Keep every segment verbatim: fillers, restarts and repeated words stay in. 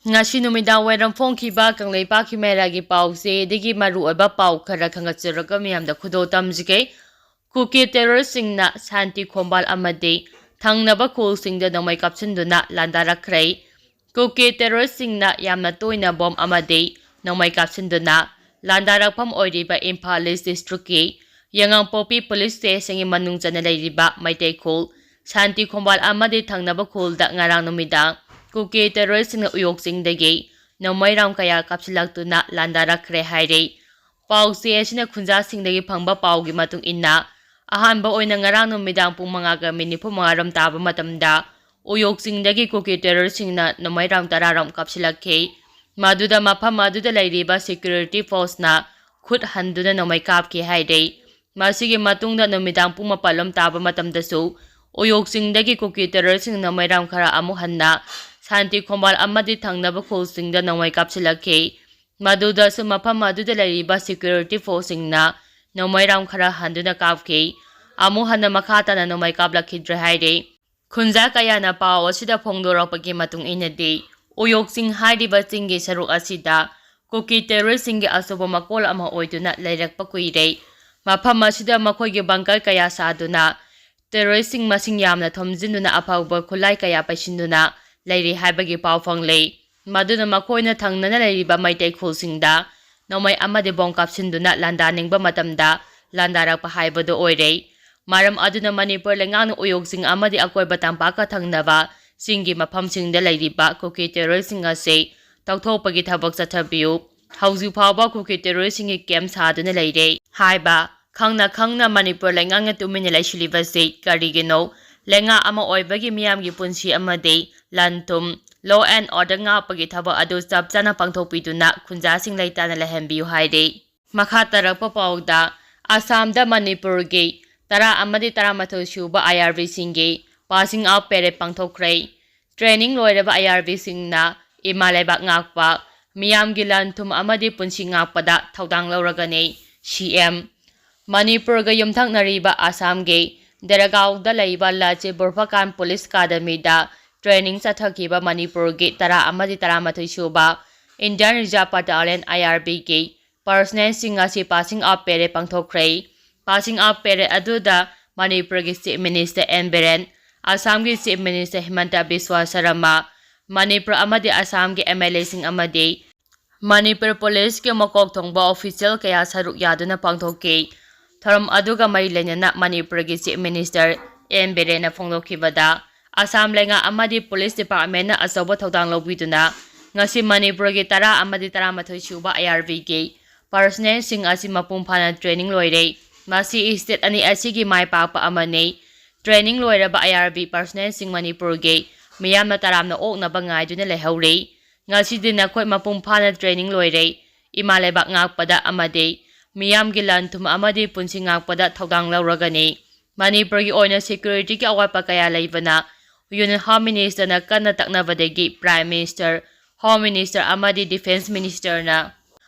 ꯉꯁꯤ ꯅꯨꯃꯤꯗꯥꯡ ꯋꯥꯏꯔꯝ ꯐꯣꯡꯈꯤꯕ ꯀꯪꯂꯩꯄꯥꯛꯀꯤ ꯃꯦꯔꯥꯒꯤ ꯄꯥꯎꯁꯦ ꯑꯗꯒꯤ ꯃꯔꯨꯑꯣꯏꯕ ꯄꯥꯎ ꯈꯔ ꯈꯪꯒꯠꯆꯔꯒ ꯃꯌꯥꯝꯗ ꯈꯨꯗꯣꯜ ꯇꯝꯖꯒꯦ꯫ ꯀꯨꯀꯤ ꯇꯦꯔꯣꯔꯤꯁꯁꯤꯡꯅ ꯁꯥꯟꯇꯤ ꯈꯣꯡꯕꯥꯜ ꯑꯃꯗꯤ ꯊꯪꯅꯕ ꯈꯨꯜꯁꯤꯡꯗ ꯅꯣꯡꯃꯩ ꯀꯥꯞꯁꯤꯟꯗꯨꯅ ꯂꯥꯟꯗꯥꯔꯛꯈ꯭ꯔꯦ꯫ ꯀꯨꯀꯤ ꯇꯦꯔꯣꯔꯤꯁꯁꯤꯡꯅ ꯌꯥꯝꯅ ꯇꯣꯏꯅ ꯕꯣꯝ ꯑꯃꯗꯤ ꯅꯣꯡꯃꯩ ꯀꯥꯞꯁꯤꯟꯗꯨꯅ ꯂꯥꯟꯗꯥꯔꯛꯐꯝ ꯑꯣꯏꯔꯤꯕ ꯏꯝꯐꯥꯜ ꯏꯁ ꯗꯤꯁꯇ꯭ꯔꯤꯛꯀꯤ ꯌꯥꯉꯥꯡꯄꯣꯛꯄꯤ ꯄꯨꯂꯤꯁ ꯁ꯭ꯇꯦꯁꯟꯒꯤ ꯃꯅꯨꯡ ꯆꯟꯅ ꯂꯩꯔꯤꯕ ꯃꯩꯇꯩ ꯈꯨꯜ ꯁꯥꯟꯇꯤ ꯈꯣꯡꯕꯥꯜ ꯑꯃꯗꯤ ꯊꯪꯅꯕ ꯈꯨꯜꯗ ꯉꯔꯥꯡ ꯅꯨꯃꯤꯗꯥꯡ ꯀꯨꯀꯤ ꯇꯦꯔꯣꯔꯤꯁꯁꯤꯡꯅ ꯎꯌꯣꯛꯁꯤꯡꯗꯒꯤ ꯅꯣꯡꯃꯩ ꯔꯥꯎꯟ ꯀꯌꯥ ꯀꯥꯞꯁꯤꯜꯂꯛꯇꯨꯅ ꯂꯥꯟꯗꯥꯔꯛꯈ꯭ꯔꯦ ꯍꯥꯏꯔꯤ꯫ ꯄꯥꯎꯆꯦ ꯑꯁꯤꯅ ꯈꯨꯟꯖꯥꯁꯤꯡꯗꯒꯤ ꯐꯪꯕ ꯄꯥꯎꯒꯤ ꯃꯇꯨꯡ ꯏꯟꯅ, ꯑꯍꯥꯟꯕ ꯑꯣꯏꯅ ꯉꯔꯥꯡ ꯅꯨꯃꯤꯗꯥꯡ ꯄꯨꯡ ꯃꯉꯥꯒ ꯃꯤꯅꯤꯠ ꯅꯤꯐꯨ ꯃꯉꯥ ꯔꯣꯝ ꯇꯥꯕ ꯃꯇꯝꯗ ꯎꯌꯣꯛꯁꯤꯡꯗꯒꯤ ꯀꯨꯀꯤ ꯇꯦꯔꯣꯔꯤꯁꯁꯤꯡꯅ ꯅꯣꯡꯃꯩ ꯔꯥꯎꯟ ꯇꯔꯥ ꯔꯣꯝ ꯀꯥꯞꯁꯤꯜꯂꯛꯈꯤ꯫ ꯃꯗꯨꯗ ꯃꯐꯝ ꯑꯗꯨꯗ ꯂꯩꯔꯤꯕ ꯁꯦꯀ꯭ꯌꯨꯔꯤꯇꯤ ꯐꯣꯔꯁꯅ ꯈꯨꯠ ꯍꯟꯗꯨꯅ ꯅꯣꯡꯃꯩ ꯀꯥꯞꯈꯤ ꯍꯥꯏꯔꯤ꯫ ꯃꯁꯤꯒꯤ ꯃꯇꯨꯡꯗ ꯅꯨꯃꯤꯗꯥꯡ ꯄꯨꯡ ꯃꯥꯄꯜ ꯂꯣꯝ ꯇꯥꯕ ꯃꯇꯝꯗꯁꯨ ꯎꯌꯣꯛꯁꯤꯡꯗꯒꯤ ꯀꯨꯀꯤ ꯇꯦꯔꯣꯔꯤꯁꯁꯤꯡꯅ ꯃꯩꯔꯥꯝ ꯈꯔ ꯑꯃꯨꯛ ꯍꯟꯅ ꯁꯥꯟꯇꯤ ꯈꯣꯡꯕꯥꯜ ꯑꯃꯗꯤ ꯊꯪꯅꯕ ꯈꯨꯜꯁꯤꯡꯗ ꯅꯣꯡꯃꯩ ꯀꯥꯞꯁꯤꯜꯂꯛꯈꯤ꯫ ꯃꯗꯨꯗꯁꯨ ꯃꯐꯝ ꯑꯗꯨꯗ ꯂꯩꯔꯤꯕ ꯁꯦꯀ꯭ꯌꯨꯔꯤꯇꯤ ꯐꯣꯔꯁꯁꯤꯡꯅ ꯅꯣꯡꯃꯩ ꯔꯥꯎꯟ ꯈꯔ ꯍꯟꯗꯨꯅ ꯀꯥꯞꯈꯤ꯫ ꯑꯃꯨꯛ ꯍꯟꯅ ꯃꯈꯥ ꯇꯥꯅ ꯅꯣꯡꯃꯩ ꯀꯥꯞꯂꯛꯈꯤꯗ꯭ꯔꯦ ꯍꯥꯏꯔꯤ꯫ ꯈꯨꯟꯖꯥ ꯀꯌꯥꯅ ꯄꯥꯎ ꯑꯁꯤꯗ ꯐꯣꯡꯗꯣꯔꯛꯄꯒꯤ ꯃꯇꯨꯡ ꯏꯟꯅꯗꯤ, ꯎꯌꯣꯛ ꯆꯤꯡ ꯍꯥꯏꯔꯤꯕ ꯆꯤꯡꯒꯤ ꯁꯔꯨꯛ ꯑꯁꯤꯗ ꯀꯨꯀꯤ ꯇꯦꯔꯣꯔꯤꯁꯁꯤꯡꯒꯤ ꯑꯆꯧꯕ ꯃꯀꯣꯜ ꯑꯃ ꯑꯣꯏꯗꯨꯅ ꯂꯩꯔꯛꯄ ꯀꯨꯏꯔꯦ꯫ ꯃꯐꯝ ꯑꯁꯤꯗ ꯃꯈꯣꯏꯒꯤ ꯕꯪꯀꯔ ꯀꯌꯥ ꯁꯥꯗꯨꯅ ꯇꯦꯔꯣꯔꯤꯁꯁꯤꯡ ꯃꯁꯤꯡ ꯌꯥꯝꯅ ꯊꯣꯝꯖꯤꯟꯗꯨꯅ ꯑꯐꯕ ꯈꯨꯠꯂꯥꯏ ꯀꯌꯥ ꯄꯩꯁꯤꯟꯗꯨꯅ ꯂꯩꯔꯤ ꯍꯥꯏꯕꯒꯤ ꯄꯥꯎ ꯐꯪꯂꯦ꯫ ꯃꯗꯨꯅ ꯃꯈꯣꯏꯅ ꯊꯪꯅꯅ ꯂꯩꯔꯤꯕ ꯃꯩꯇꯩ ꯈꯨꯜꯁꯤꯡꯗ ꯅꯣꯡꯃꯩ ꯑꯃꯗꯤ ꯕꯣꯝ ꯀꯥꯞꯁꯤꯟꯗꯨꯅ ꯂꯥꯟꯗꯥꯅꯤꯡꯕ ꯃꯇꯝꯗ ꯂꯥꯟꯗꯥꯔꯛꯄ ꯍꯥꯏꯕꯗꯨ ꯑꯣꯏꯔꯦ꯫ ꯃꯔꯝ ꯑꯗꯨꯅ ꯃꯅꯤꯄꯨꯔ ꯂꯩꯉꯥꯛꯅ ꯎꯌꯣꯛ ꯆꯤꯡ ꯑꯃꯗꯤ ꯑꯀꯣꯏꯕ ꯇꯝꯄꯥꯛꯀ ꯊꯪꯅꯕ ꯆꯤꯡꯒꯤ ꯃꯐꯝꯁꯤꯡꯗ ꯂꯩꯔꯤꯕ ꯀꯨꯀꯤ ꯇꯦꯔꯣꯔꯤꯁꯁꯤꯡ ꯑꯁꯤ ꯇꯧꯊꯣꯛꯄꯒꯤ ꯊꯕꯛ ꯆꯠꯊꯕꯤꯌꯨ꯫ ꯍꯧꯖꯤꯛ ꯐꯥꯎꯕ ꯀꯨꯀꯤ ꯇꯦꯔꯣꯔꯤꯁꯁꯤꯡꯒꯤ ꯀꯦꯝꯞ ꯁꯥꯗꯨꯅ ꯂꯩꯔꯦ ꯍꯥꯏꯕ ꯈꯪꯅ ꯈꯪꯅ ꯃꯅꯤꯄꯨꯔ ꯂꯩꯉꯥꯛꯅ ꯇꯨꯃꯤꯟꯅ ꯂꯩꯁꯤꯜꯂꯤꯕꯁꯤ ꯀꯔꯤꯒꯤꯅꯣ? ꯂꯩꯉꯥꯛ ꯑꯃ ꯑꯣꯏꯕꯒꯤ ꯃꯤꯌꯥꯝꯒꯤ ꯄꯨꯟꯁꯤ ꯑꯃꯗꯤ ꯂꯟ ꯊꯨꯝ, law and order ꯉꯥꯛꯄꯒꯤ ꯊꯕꯛ ꯑꯗꯨ ꯆꯞ ꯆꯥꯅ ꯄꯥꯡꯊꯣꯛꯄꯤꯗꯨꯅ ꯈꯨꯟꯖꯥꯁꯤꯡ ꯂꯩꯇꯥꯅ ꯂꯩꯍꯟꯕꯤꯌꯨ ꯍꯥꯏꯔꯤ꯫ ꯃꯈꯥ ꯇꯥꯔꯛꯄ ꯄꯥꯎꯗ, ꯑꯁꯥꯝꯗ ꯃꯅꯤꯄꯨꯔꯒꯤ ꯇꯔꯥ ꯑꯃꯗꯤ ꯇꯔꯥꯃꯥꯊꯣꯏ ꯁꯨꯕ ꯑꯥꯏ ꯑꯥꯔ ꯕꯤꯁꯤꯡꯒꯤ ꯄꯥꯁꯤꯡ ꯑꯥꯎꯠ ꯄꯦꯔꯦꯗ ꯄꯥꯡꯊꯣꯛꯈ꯭ꯔꯦ꯫ ꯇ꯭ꯔꯦꯅꯤꯡ ꯂꯣꯏꯔꯕ ꯑꯥꯏ ꯑꯥꯔ ꯕꯤꯁꯤꯡꯅ ꯏꯃꯥ ꯂꯩꯕꯥꯛ ꯉꯥꯛꯄ, ꯃꯤꯌꯥꯝꯒꯤ ꯂꯟ ꯊꯨꯝ ꯑꯃꯗꯤ ꯄꯨꯟꯁꯤ ꯉꯥꯛꯄꯗ ꯊꯧꯗꯥꯡ ꯂꯧꯔꯒꯅꯤ꯫ ꯁꯤ ꯑꯦꯝ꯫ ꯃꯅꯤꯄꯨꯔꯒ ꯌꯨꯝꯊꯪꯅꯔꯤꯕ ꯑꯁꯥꯝꯒꯤ ꯗꯦꯔꯒꯥꯎꯗ ꯂꯩꯕ ꯂꯆꯤꯠ ꯕꯣꯔꯐꯀꯥꯟ ꯄꯨꯂꯤꯁ ꯑꯦꯀꯥꯗꯃꯤꯗ training ꯆꯠꯊꯈꯤꯕ ꯃꯅꯤꯄꯨꯔꯒꯤ ꯇꯔꯥ ꯑꯃꯗꯤ ꯇꯔꯥꯃꯥꯊꯣꯏ ꯁꯨꯕ Indian Reserve Battalion, I R B ꯒꯤ personnel ꯁꯤꯡ ꯑꯁꯤ passing out parade ꯄꯥꯡꯊꯣꯛꯈ꯭ꯔꯦ꯫ Passing out parade ꯑꯗꯨꯗ ꯃꯅꯤꯄꯨꯔꯒꯤ Chief Minister N ꯕꯤꯔꯦꯟ, ꯑꯁꯥꯝꯒꯤ Chief Minister ꯍꯤꯃꯟꯇ ꯕꯤꯁ꯭ꯋ ꯁꯔꯃ, ꯃꯅꯤꯄꯨꯔ ꯑꯃꯗꯤ ꯑꯁꯥꯝꯒꯤ M L A ꯁꯤꯡ ꯑꯃꯗꯤ ꯃꯅꯤꯄꯨꯔ ꯄꯨꯂꯤꯁꯀꯤ ꯃꯀꯣꯛ ꯊꯣꯡꯕ official ꯀꯌꯥ ꯁꯔꯨꯛ ꯌꯥꯗꯨꯅ ꯄꯥꯡꯊꯣꯛꯈꯤ꯫ ꯊꯧꯔꯝ ꯑꯗꯨꯒ ꯃꯔꯤ ꯂꯩꯅꯅ ꯃꯅꯤꯄꯨꯔꯒꯤ Chief Minister N ꯕꯤꯔꯦꯟꯅ ꯐꯣꯡꯗꯣꯛꯈꯤꯕꯗ, ꯑꯁꯥꯝ ꯂꯩꯉꯥꯛ ꯑꯃꯗꯤ police department ꯅ ꯑꯆꯧꯕ ꯊꯧꯗꯥꯡ ꯂꯧꯕꯤꯗꯨꯅ ꯉꯁꯤ ꯃꯅꯤꯄꯨꯔꯒꯤ ꯇꯔꯥ ꯑꯃꯗꯤ ꯇꯔꯥꯃꯥꯊꯣꯏ ꯁꯨꯕ I R B ꯒꯤ personnel ꯁꯤꯡ ꯑꯁꯤ ꯃꯄꯨꯡ ꯐꯥꯅ training ꯂꯣꯏꯔꯦ꯫ ꯃꯁꯤ state ꯑꯅꯤ ꯑꯁꯤꯒꯤ ꯃꯥꯏ ꯄꯥꯛꯄ ꯑꯃꯅꯤ꯫ Training ꯂꯣꯏꯔꯕ I R B personnel ꯁꯤꯡ ꯃꯅꯤꯄꯨꯔꯒꯤ ꯃꯤꯌꯥꯝꯅ ꯇꯔꯥꯝꯅ ꯑꯣꯛꯅꯕ ꯉꯥꯏꯗꯨꯅ ꯂꯩꯍꯧꯔꯤ꯫ ꯉꯁꯤꯗꯤ ꯅꯈꯣꯏ ꯃꯄꯨꯡ ꯐꯥꯅ training ꯂꯣꯏꯔꯦ꯫ ꯏꯃꯥ ꯂꯩꯕꯥꯛ ꯉꯥꯛꯄꯗ ꯑꯃꯗꯤ ꯃꯤꯌꯥꯝꯒꯤ ꯂꯟ ꯊꯨꯝ ꯑꯃꯗꯤ ꯄꯨꯟꯁꯤ ꯉꯥꯛꯄꯗ ꯊꯧꯗꯥꯡ ꯂꯧꯔꯒꯅꯤ꯫ ꯃꯅꯤꯄꯨꯔꯒꯤ ꯑꯣꯏꯅ security ꯒꯤ ꯑꯋꯥꯠꯄ ꯀꯌꯥ ꯂꯩꯕꯅ Union Home Minister ꯅ ꯀꯟꯅ ꯇꯛꯅꯕꯗꯒꯤ Prime Minister, Home Minister ꯑꯃꯗꯤ Defence Minister ꯅ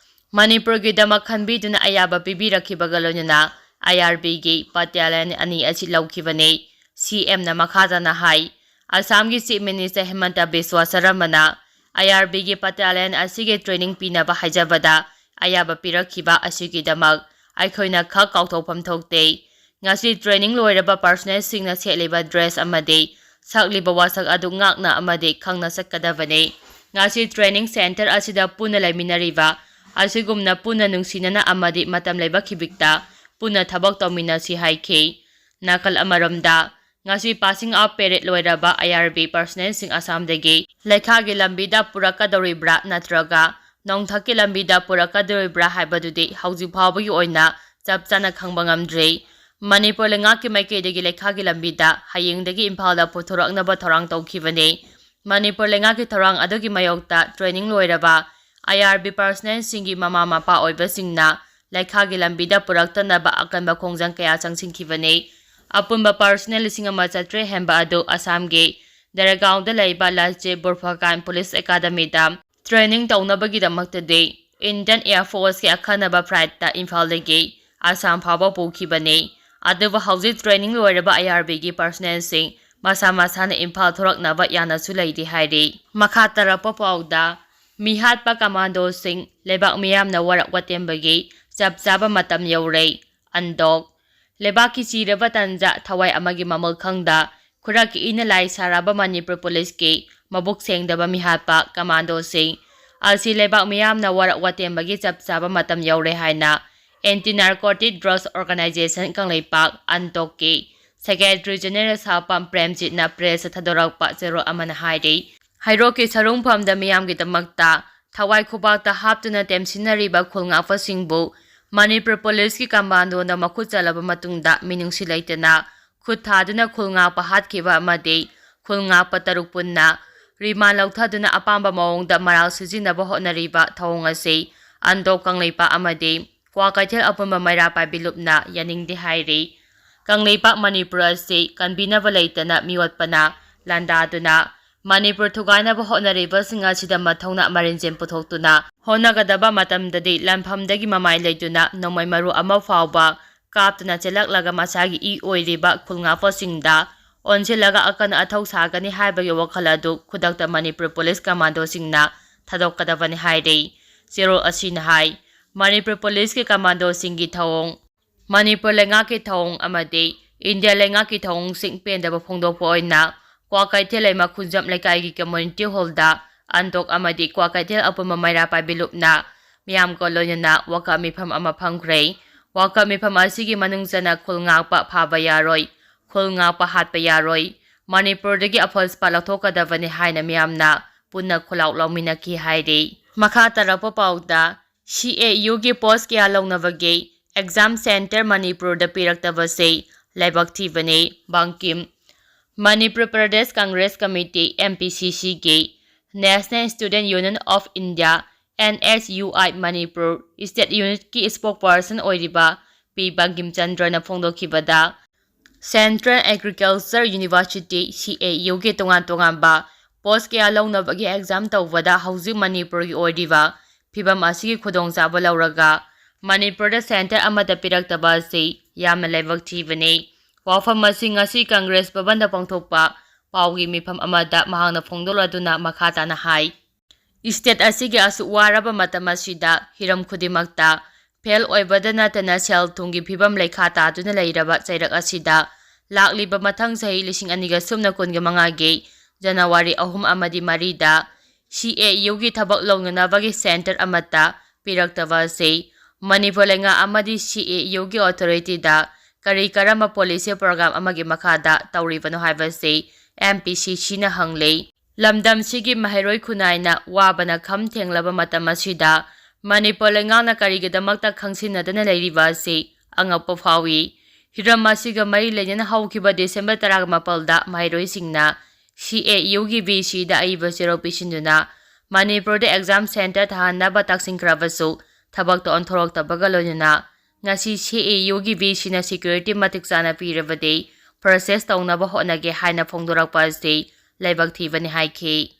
ꯃꯅꯤꯄꯨꯔꯒꯤꯗꯃꯛ ꯈꯟꯕꯤꯗꯨꯅ ꯑꯌꯥꯕ ꯄꯤꯕꯤꯔꯛꯈꯤꯕꯒ ꯂꯣꯏꯅꯅ I R B ꯒꯤ battalion ꯑꯅꯤ ꯑꯁꯤ ꯂꯧꯈꯤꯕꯅꯤ꯫ C M ꯅ ꯃꯈꯥ ꯇꯥꯅ ꯍꯥꯏ, ꯑꯁꯥꯝꯒꯤ Chief Minister ꯍꯤꯃꯟꯇ Visva ꯁꯔꯃꯅ I R B ꯒꯤ battalion ꯑꯁꯤꯒꯤ training ꯄꯤꯅꯕ ꯍꯥꯏꯖꯕꯗ ꯑꯌꯥꯕ ꯄꯤꯔꯛꯈꯤꯕ ꯑꯁꯤꯒꯤꯗꯃꯛ ꯑꯩꯈꯣꯏꯅ ꯈꯛ ꯀꯥꯎꯊꯣꯛꯐꯝ ꯊꯣꯛꯇꯦ꯫ ꯉꯁꯤ training ꯂꯣꯏꯔꯕ personnel ꯁꯤꯡꯅ ꯁꯦꯠꯂꯤꯕ dress ꯑꯃꯗꯤ ꯁꯛꯂꯤꯕ ꯋꯥꯁꯛ ꯑꯗꯨ ꯉꯥꯛꯅ ꯑꯃꯗꯤ ꯈꯪꯅ ꯆꯠꯀꯗꯕꯅꯤ꯫ ꯉꯁꯤ training center ꯑꯁꯤꯗ ꯄꯨꯟꯅ ꯂꯩꯃꯤꯟꯅꯔꯤꯕ ꯑꯁꯤꯒꯨꯝꯅ ꯄꯨꯟꯅ ꯅꯨꯡꯁꯤꯅꯅ ꯑꯃꯗꯤ ꯃꯇꯝ ꯂꯩꯕ ꯈꯤꯕꯤꯛꯇ ꯄꯨꯟꯅ ꯊꯕꯛ ꯇꯧꯃꯤꯟꯅꯁꯤ ꯍꯥꯏꯈꯤ꯫ ꯅꯥꯀꯜ ꯑꯃꯔꯣꯝꯗ, ꯉꯁꯤ passing out parade ꯂꯣꯏꯔꯕ I R B personnel ꯁꯤꯡ ꯑꯁꯥꯝꯗꯒꯤ ꯂꯩꯈꯥꯒꯤ ꯂꯝꯕꯤꯗ ꯄꯨꯔꯛꯀꯗꯧꯔꯤꯕ꯭ꯔꯥ ꯅꯠꯇ꯭ꯔꯒ ꯅꯣꯡꯊꯛꯀꯤ ꯂꯝꯕꯤꯗ ꯄꯨꯔꯛꯀꯗꯧꯔꯤꯕ꯭ꯔꯥ ꯍꯥꯏꯕꯗꯨꯗꯤ ꯍꯧꯖꯤꯛ ꯐꯥꯎꯕꯒꯤ ꯑꯣꯏꯅ ꯆꯞ ꯆꯥꯅ ꯈꯪꯕ ꯉꯝꯗ꯭ꯔꯤ꯫ ꯃꯅꯤꯄꯨꯔ ꯂꯩꯉꯥꯛꯀꯤ ꯃꯥꯏꯀꯩꯗꯒꯤ ꯂꯩꯈꯥꯒꯤ ꯂꯝꯕꯤꯗ ꯍꯌꯦꯡꯗꯒꯤ ꯏꯝꯐꯥꯜꯗ ꯄꯨꯊꯣꯔꯛꯅꯕ ꯊꯧꯔꯥꯡ ꯇꯧꯈꯤꯕꯅꯤ꯫ ꯃꯅꯤꯄꯨꯔ ꯂꯩꯉꯥꯛꯀꯤ ꯊꯧꯔꯥꯡ ꯑꯗꯨꯒꯤ ꯃꯥꯌꯣꯛꯇ training ꯂꯣꯏꯔꯕ I R B personnel ꯁꯤꯡꯒꯤ ꯃꯃꯥ ꯃꯄꯥ ꯑꯣꯏꯕꯁꯤꯡꯅ ꯂꯩꯈꯥꯒꯤ ꯂꯝꯕꯤꯗ ꯄꯨꯔꯛꯇꯅꯕ ꯑꯀꯟꯕ ꯈꯣꯡꯖꯪ ꯀꯌꯥ ꯆꯪꯁꯤꯟꯈꯤꯕꯅꯤ꯫ ꯑꯄꯨꯟꯕ personnel ꯂꯤꯁꯤꯡ ꯑꯃ ꯆꯥꯇ꯭ꯔꯦꯠ ꯍꯦꯟꯕ ꯑꯗꯨ ꯑꯁꯥꯝꯒꯤ ꯗꯦꯔꯒꯥꯎꯟꯗ ꯂꯩꯕ ꯂꯥꯜꯖꯦ ꯕꯨꯔꯐꯀꯥꯟ ꯄꯨꯂꯤꯁ ꯑꯦꯀꯥꯗꯃꯤꯗ training ꯇꯧꯅꯕꯒꯤꯗꯃꯛꯇꯗꯤ Indian Air Force ꯀꯤ ꯑꯈꯟꯅꯕ flight ꯇ ꯏꯝꯐꯥꯜꯗꯒꯤ ꯑꯁꯥꯝ ꯐꯥꯎꯕ ꯄꯨꯈꯤꯕꯅꯤ꯫ ꯑꯗꯨꯕꯨ ꯍꯧꯖꯤꯛ training ꯂꯣꯏꯔꯕ I R B ꯒꯤ personnel ꯁꯤꯡ ꯃꯁꯥ ꯃꯁꯥꯅ ꯏꯝꯐꯥꯜ ꯊꯣꯔꯛꯅꯕ ꯌꯥꯅꯁꯨ ꯂꯩꯔꯤ ꯍꯥꯏꯔꯤ꯫ ꯃꯈꯥ ꯇꯥꯔꯛꯄ ꯄꯥꯎꯗ, ꯃꯤꯍꯥꯠꯄ ꯀꯃꯥꯟꯗꯣꯁꯤꯡ, ꯂꯩꯕꯥꯛ ꯃꯤꯌꯥꯝꯅ ꯋꯥꯔꯛ ꯋꯥꯇꯦꯝꯕꯒꯤ ꯆꯞ ꯆꯥꯕ ꯃꯇꯝ ꯌꯧꯔꯦ꯫ ꯑꯟꯗꯣꯛ꯫ ꯂꯩꯕꯥꯛꯀꯤ ꯆꯤꯔꯕ ꯇꯟꯖꯥ, ꯊꯋꯥꯏ ꯑꯃꯒꯤ ꯃꯃꯜ ꯈꯪꯗ ꯈꯨꯔꯛꯀꯤ ꯏꯅ ꯂꯥꯏ ꯁꯥꯔꯕ ꯃꯅꯤꯄꯨꯔ ꯄꯨꯂꯤꯁꯀꯤ ꯃꯕꯨꯛ ꯁꯦꯡꯗꯕ ꯃꯤꯍꯥꯠꯄ ꯀꯃꯥꯟꯗꯣꯁꯤꯡ ꯑꯁꯤ ꯂꯩꯕꯥꯛ ꯃꯤꯌꯥꯝꯅ ꯋꯥꯔꯛ ꯋꯥꯇꯦꯝꯕꯒꯤ ꯆꯞ ꯆꯥꯕ ꯃꯇꯝ ꯌꯧꯔꯦ ꯍꯥꯏꯅ Anti Narcotic Drugs Organization Kangleipak, ꯑꯟꯇꯣꯛꯀꯤ Secretary General ꯁꯥꯄꯝ ꯄ꯭ꯔꯦꯝꯖꯤꯠꯅ ꯄ꯭ꯔꯦꯁꯇ ꯊꯥꯗꯣꯔꯛꯄ ꯆꯦꯔꯣꯜ ꯑꯃꯅ ꯍꯥꯏꯔꯤ꯫ ꯍꯩꯔꯣꯛꯀꯤ ꯁꯔꯨꯡꯐꯝꯗ ꯃꯤꯌꯥꯝꯒꯤꯗꯃꯛꯇ ꯊꯋꯥꯏ ꯈꯨꯕꯥꯛꯇ ꯍꯥꯞꯇꯨꯅ ꯇꯦꯝꯁꯤꯟꯅꯔꯤꯕ ꯈꯨꯜ ꯉꯥꯛꯄꯁꯤꯡꯕꯨ ꯃꯅꯤꯄꯨꯔ ꯄꯨꯂꯤꯁꯀꯤ ꯀꯃꯥꯟꯗꯣꯅ ꯃꯈꯨꯠ ꯆꯠꯂꯕ ꯃꯇꯨꯡꯗ ꯃꯤꯅꯨꯡꯁꯤ ꯂꯩꯇꯅ ꯈꯨꯠ ꯊꯥꯗꯨꯅ ꯈꯨꯜ ꯉꯥꯛꯄ ꯍꯥꯠꯈꯤꯕ ꯑꯃꯗꯤ ꯈꯨꯜ ꯉꯥꯛꯄ ꯇꯔꯨꯛ ꯄꯨꯟꯅ ꯔꯤꯃꯥꯟ ꯂꯧꯊꯗꯨꯅ ꯑꯄꯥꯝꯕ ꯃꯑꯣꯡꯗ ꯃꯔꯥꯜ ꯁꯤꯖꯤꯟꯅꯕ ꯍꯣꯠꯅꯔꯤꯕ ꯊꯧꯑꯣꯡ ꯑꯁꯤ ꯑꯟꯗꯣꯛ ꯀꯪꯂꯩꯄꯥꯛ ꯑꯃꯗꯤ ꯀ꯭ꯋꯥꯀꯩꯊꯦꯜ ꯑꯄꯨꯟꯕ ꯃꯩꯔꯥ ꯄꯥꯏꯕꯤ ꯂꯨꯞꯅ ꯌꯥꯅꯤꯡꯗꯦ ꯍꯥꯏꯔꯤ꯫ ꯀꯪꯂꯩꯄꯥꯛ ꯃꯅꯤꯄꯨꯔ ꯑꯁꯤ ꯀꯟꯕꯤꯅꯕ ꯂꯩꯇꯅ ꯃꯤꯑꯣꯠꯄꯅ ꯂꯥꯟꯗꯥꯗꯨꯅ ꯃꯅꯤꯄꯨꯔ ꯊꯨꯒꯥꯏꯅꯕ ꯍꯣꯠꯅꯔꯤꯕꯁꯤꯡ ꯑꯁꯤꯗ ꯃꯊꯧꯅꯥ ꯃꯔꯤꯟꯖꯦꯟ ꯄꯨꯊꯣꯛꯇꯨꯅ ꯍꯣꯠꯅꯒꯗꯕ ꯃꯇꯝꯗꯗꯤ ꯂꯥꯟꯐꯝꯗꯒꯤ ꯃꯃꯥꯏ ꯂꯩꯗꯨꯅ ꯅꯣꯡꯃꯩ ꯃꯔꯨ ꯑꯃ ꯐꯥꯎꯕ ꯀꯥꯞꯇꯅ ꯆꯦꯜꯂꯛꯂꯒ ꯃꯁꯥꯒꯤ ꯏ ꯑꯣꯏꯔꯤꯕ ꯈꯨꯜ ꯉꯥꯛꯄꯁꯤꯡꯗ ꯑꯣꯟꯁꯤꯜꯂꯒ ꯑꯀꯟ ꯑꯊꯧ ꯁꯥꯒꯅꯤ ꯍꯥꯏꯕꯒꯤ ꯋꯥꯈꯜ ꯑꯗꯨ ꯈꯨꯗꯛꯇ ꯃꯅꯤꯄꯨꯔ ꯄꯨꯂꯤꯁ ꯀꯃꯥꯟꯗꯣꯁꯤꯡꯅ ꯊꯥꯗꯣꯛꯀꯗꯕꯅꯤ ꯍꯥꯏꯔꯤ꯫ ꯆꯦꯔꯣꯜ ꯑꯁꯤꯅ ꯍꯥꯏ, ꯃꯅꯤꯄꯨꯔ ꯄꯨꯂꯤꯁꯀꯤ ꯀꯃꯥꯟꯗꯣꯁꯤꯡꯒꯤ ꯊꯧꯑꯣꯡ, ꯃꯅꯤꯄꯨꯔ ꯂꯩꯉꯥꯛꯀꯤ ꯊꯧꯑꯣꯡ ꯑꯃꯗꯤ ꯏꯟꯗꯤꯌꯥ ꯂꯩꯉꯥꯛꯀꯤ ꯊꯧꯑꯣꯡꯁꯤꯡ ꯄꯦꯟꯗꯕ ꯐꯣꯡꯗꯣꯛꯄ ꯑꯣꯏꯅ ꯀ꯭ꯋꯥꯀꯩꯊꯦꯜ ꯂꯩꯃ ꯈꯨꯟꯖꯝ ꯂꯩꯀꯥꯏꯒꯤ ꯀꯝꯃ꯭ꯌꯨꯅꯤꯇꯤ ꯍꯣꯜꯗ ꯑꯟꯗꯣꯛ ꯑꯃꯗꯤ ꯀ꯭ꯋꯥꯀꯩꯊꯦꯜ ꯑꯄꯨꯟꯕ ꯃꯩꯔꯥ ꯄꯥꯏꯕꯤ ꯂꯨꯞꯅ ꯃꯤꯌꯥꯝꯒ ꯂꯣꯏꯅꯅ ꯋꯥꯀꯠ ꯃꯤꯐꯝ ꯑꯃ ꯐꯝꯈ꯭ꯔꯦ꯫ ꯋꯥꯀꯠ ꯃꯤꯐꯝ ꯑꯁꯤꯒꯤ ꯃꯅꯨꯡ ꯆꯟꯅ ꯈꯨꯜ ꯉꯥꯛꯄ ꯐꯥꯕ ꯌꯥꯔꯣꯏ, ꯈꯨꯜ ꯉꯥꯛꯄ ꯍꯥꯠꯄ ꯌꯥꯔꯣꯏ, ꯃꯅꯤꯄꯨꯔꯗꯒꯤ ꯑꯐꯣꯜꯁꯄꯥ ꯂꯧꯊꯣꯛꯀꯗꯕꯅꯤ ꯍꯥꯏꯅ ꯃꯤꯌꯥꯝꯅ ꯄꯨꯟꯅ ꯈꯨꯜꯂꯥꯎ ꯂꯥꯎꯃꯤꯟꯅꯈꯤ ꯍꯥꯏꯔꯤ꯫ ꯃꯈꯥ ꯇꯥꯔꯛꯄ ꯄꯥꯎꯗ, ꯁꯤ ꯑꯦ ꯌꯨꯒꯤ ꯄꯣꯁ ꯀꯌꯥ ꯂꯧꯅꯕꯒꯦ, ꯑꯦꯛꯖꯥꯝ ꯁꯦꯟꯇꯔ ꯃꯅꯤꯄꯨꯔꯗ ꯄꯤꯔꯛꯇꯕꯁꯦ ꯂꯥꯏꯕꯛ ꯊꯤꯕꯅꯤ꯫ Bankim. Manipur Pradesh Congress committee, M P C ꯁꯤꯒꯤ National Student Union of India, N S U I Manipur state ꯌꯨꯅꯤꯠꯀꯤ ꯁ꯭ꯄꯣꯛꯄꯔꯁꯟ ꯑꯣꯏꯔꯤꯕ P Bangkim ꯆꯟꯗ꯭ꯔꯅ ꯐꯣꯡꯗꯣꯛꯈꯤꯕꯗ, Central Agriculture University, ꯁꯤ ꯑꯦ ꯌꯨꯒꯤ ꯇꯣꯉꯥꯟ ꯇꯣꯉꯥꯟꯕ ꯄꯣꯁ ꯀꯌꯥ ꯂꯧꯅꯕꯒꯤ ꯑꯦꯛꯖꯥꯝ ꯇꯧꯕꯗ ꯍꯧꯖꯤꯛ ꯃꯅꯤꯄꯨꯔꯒꯤ ꯑꯣꯏꯔꯤꯕ ꯐꯤꯕꯝ ꯑꯁꯤꯒꯤ ꯈꯨꯗꯣꯡꯆꯥꯕ ꯂꯧꯔꯒ ꯃꯅꯤꯄꯨꯔꯗ ꯁꯦꯟꯇꯔ ꯑꯃꯠꯇ ꯄꯤꯔꯛꯇꯕ ꯑꯁꯤ ꯌꯥꯝꯅ ꯂꯥꯏꯕꯛ ꯊꯤꯕꯅꯤ꯫ ꯋꯥꯐꯝ ꯑꯁꯤ ꯉꯁꯤ ꯀꯪꯒ꯭ꯔꯦꯁ ꯚꯕꯟꯗ ꯄꯥꯡꯊꯣꯛꯄ ꯄꯥꯎꯒꯤ ꯃꯤꯐꯝ ꯑꯃꯗ ꯃꯍꯥꯛꯅ ꯐꯣꯡꯗꯣꯛꯂꯗꯨꯅ ꯃꯈꯥ ꯇꯥꯅ ꯍꯥꯏ, ꯁ꯭ꯇꯦꯠ ꯑꯁꯤꯒꯤ ꯑꯁꯨꯛ ꯋꯥꯔꯕ ꯃꯇꯝ ꯑꯁꯤꯗ ꯍꯤꯔꯝ ꯈꯨꯗꯤꯡꯃꯛꯇ ꯐꯦꯜ ꯑꯣꯏꯕꯗ ꯅꯠꯇꯅ ꯁꯦꯜ ꯊꯨꯝꯒꯤ ꯐꯤꯕꯝ ꯂꯩꯈꯥ ꯇꯥꯗꯨꯅ ꯂꯩꯔꯕ ꯆꯩꯔꯛ ꯑꯁꯤꯗ ꯂꯥꯛꯂꯤꯕ ꯃꯊꯪ ꯆꯍꯤ ꯂꯤꯁꯤꯡ ꯑꯅꯤꯒ ꯁꯨꯞꯅ ꯀꯨꯟꯒ ꯃꯉꯥꯒꯤ ꯖꯅꯋꯥꯔꯤ ꯑꯍꯨꯝ ꯑꯃꯗꯤ ꯃꯔꯤꯗ ꯁꯤ ꯑꯦ ꯌꯨꯒꯤ ꯊꯕꯛ ꯂꯧꯅꯅꯕꯒꯤ ꯁꯦꯟꯇꯔ ꯑꯃꯠꯇ ꯄꯤꯔꯛꯇꯕ ꯑꯁꯤ ꯃꯅꯤꯄꯨꯔ ꯂꯩꯉꯥꯛ ꯑꯃꯗꯤ ꯁꯤ ꯑꯦ ꯌꯨꯒꯤ ꯑꯣꯊꯣꯔꯤꯇꯤꯗ ꯀꯔꯤ ꯀꯔꯝꯕ ꯄꯣꯂꯤꯁꯤ ꯄ꯭ꯔꯣꯒ꯭ꯔꯥꯝ ꯑꯃꯒꯤ ꯃꯈꯥꯗ ꯇꯧꯔꯤꯕꯅꯣ ꯍꯥꯏꯕꯁꯤ ꯑꯦꯝ ꯄꯤ ꯁꯤ ꯁꯤꯅ ꯍꯪꯂꯤ꯫ ꯂꯝꯗꯝꯁꯤꯒꯤ ꯃꯍꯩꯔꯣꯏ ꯈꯨꯟꯅꯥꯏꯅ ꯋꯥꯕꯅ ꯈꯝ ꯊꯦꯡꯂꯕ ꯃꯇꯝ ꯑꯁꯤꯗ ꯃꯅꯤꯄꯨꯔ ꯂꯩꯉꯥꯛꯅ ꯀꯔꯤꯒꯤꯗꯃꯛꯇ ꯈꯪꯁꯤꯟꯅꯗꯅ ꯂꯩꯔꯤꯕ ꯑꯁꯤ ꯑꯉꯛꯄ ꯐꯥꯎꯏ꯫ ꯍꯤꯔꯝ ꯑꯁꯤꯒ ꯃꯔꯤ ꯂꯩꯅꯅ ꯍꯧꯈꯤꯕ ꯗꯤꯁꯦꯝꯕꯔ ꯇꯔꯥꯃꯥꯄꯜꯗ ꯃꯍꯩꯔꯣꯏꯁꯤꯡꯅ ꯁꯤ ꯑꯦ ꯌꯨꯒꯤ ꯚꯤ ꯁꯤꯗ ꯑꯏꯕ ꯆꯦꯔꯣ ꯄꯤꯁꯤꯟꯗꯨꯅ ꯃꯅꯤꯄꯨꯔꯗ ꯑꯦꯛꯖꯥꯝ ꯁꯦꯟꯇꯔ ꯊꯥꯍꯟꯅꯕ ꯇꯛꯁꯤꯟꯈ꯭ꯔꯕꯁꯨ ꯊꯕꯛꯇ ꯑꯣꯟꯊꯣꯔꯛꯇꯕꯒ ꯂꯣꯏꯅꯅ ꯉꯁꯤ ꯁꯤ ꯑꯦ ꯌꯨꯒꯤ ꯚꯤ ꯁꯤꯅ ꯁꯦꯀ꯭ꯌꯨꯔꯤꯇꯤ ꯃꯇꯤꯛ ꯆꯥꯅ ꯄꯤꯔꯕꯗꯤ ꯄ꯭ꯔꯣꯁꯦꯁ ꯇꯧꯅꯕ ꯍꯣꯠꯅꯒꯦ ꯍꯥꯏꯅ ꯐꯣꯡꯗꯣꯔꯛꯄ ꯑꯁꯤ ꯂꯥꯏꯕꯛ ꯊꯤꯕꯅꯤ ꯍꯥꯏꯈꯤ꯫